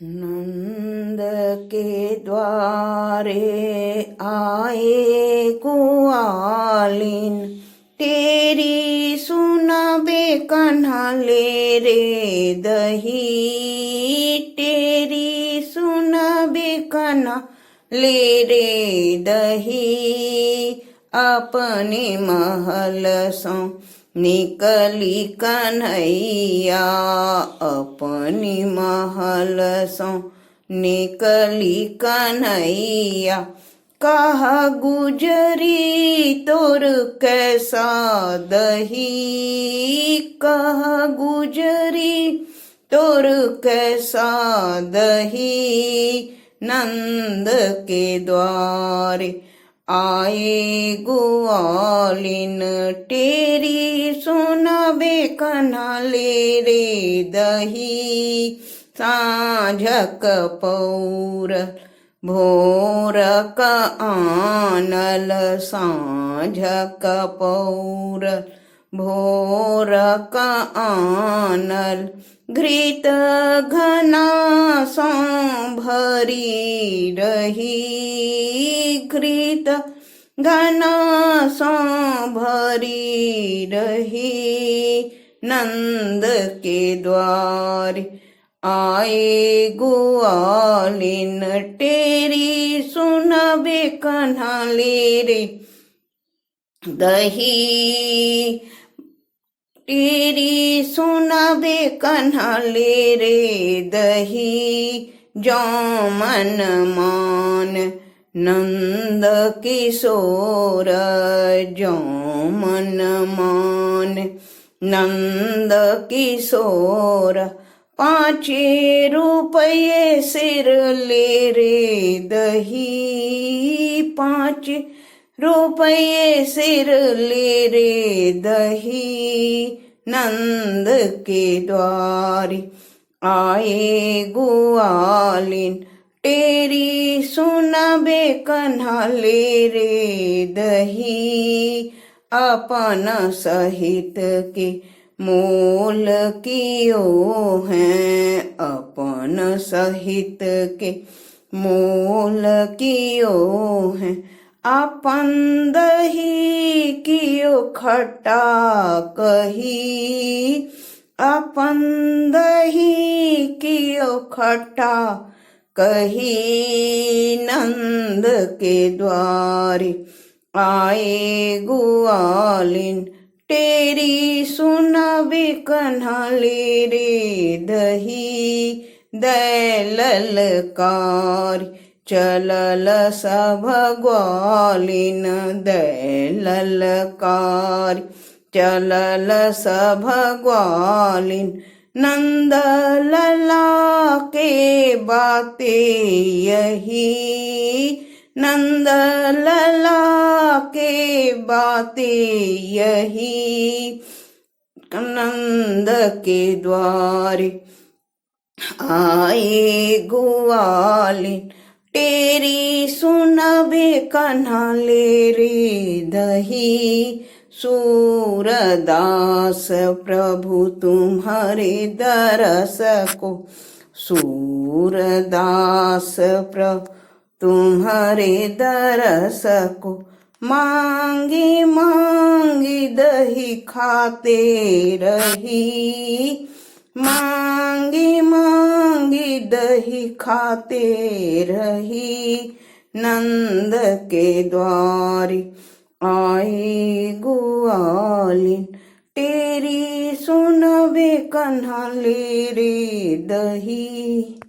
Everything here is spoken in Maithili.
नंद के द्वारे आए गुआलिन, तेरी सुनबे कन्हले रे दही, तेरी सुनबे कन्हले रे दही। अपने महल सो निकली कन्हैया, अपनी महल सो निकली कन्हैया। कह गुजरी तोर कैसा दही, कह गुजरी तोर कैसा दही। नंद के द्वारे आए गुआलिन, तेरी सुनबे कन्हले रे दही। साँझक पौर भोरक आनल, साँझक पौर भोरक आनल। घृत घना सो भरी रही, घृत घना सो भरी रही। नंद के द्वार आए गुआलिन, तेरी सुनबे कन्हले रे दही, तेरी सुनबे कन्हले रे दही। जो मन मान नंद किशोर, जो मन मान नंद किशोर। 5 रुपये सिर ले रे दही, 5 रुपये सिर ले रे दही। नंद के द्वारे आए गुआलिन, तेरी सुनबे कन्हले रे दही। अपन सहित के मोल कियो हैं, अपन सहित के मोल कियो हैं। अपन दही कियो खट्टा कही, अपन दही कियो खट्टा कही। नंद के द्वारे आए गुआलिन, तेरी सुनबे कन्हले रे दही। दै ललकार चलल सभ ग्वालिन, दै ललकार चलल सभ ग्वालिन। नंद लला के बाते यही, नंद लला के बाते यही। नंद के द्वारे आए गुआलिन, तेरी सुनबे कन्हले रे दही। सूरदास प्रभु तुम्हारे दरस को, सूरदास प्रभु तुम्हारे दरस को। मांगी मांगी दही खाते रही, मांगी मांगी दही खाते रही। नंद के द्वारे आए गुआलिन, तेरी सुनबे कन्हले रे दही।